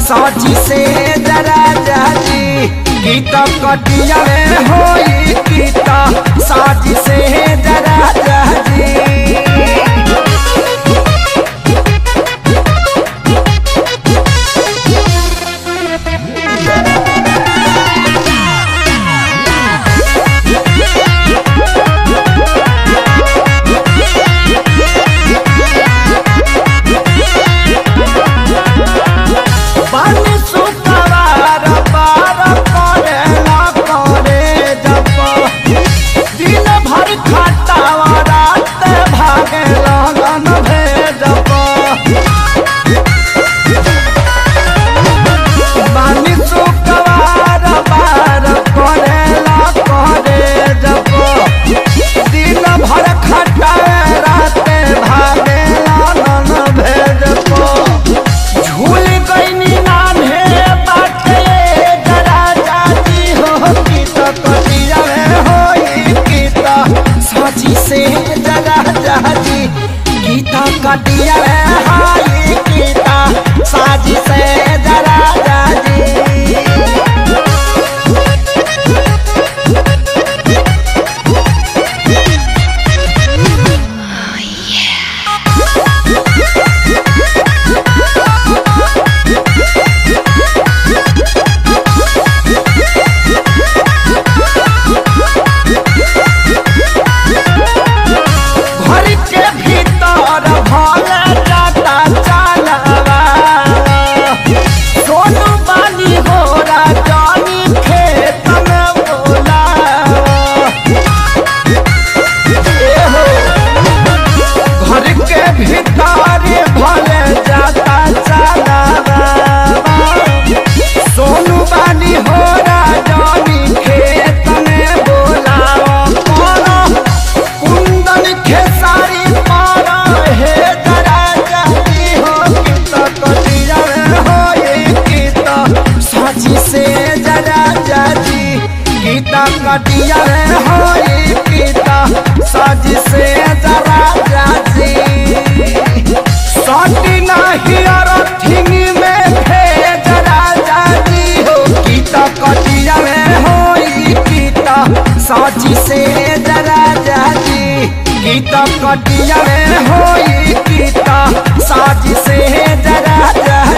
साजी से जरा जाजी गीता कटिया में होई गीता साजी से जरा जाजी। कटिया में होई गीता साजी से जरा जाजी। घर के भीतर भला जाता चलवा सोनू बानी हो राजानी खेत में बोला हो। घर के भीतर भले जाता चलवा सोनू बानी हो राजानी खेत में बोला कुंदन खेसारी पारा हे जरा जाती हो गीता कटिया में होई गीता साजी से जरा जाजी गीता कटिया में होई गीता साजी से जरा जाजी। साटी नाही अरथिनी में जरा जाजी हो गीता कटिया में होई गीता साजी से जरा जाजी गीता कटिया में होई गीता साजी से जरा जाजी।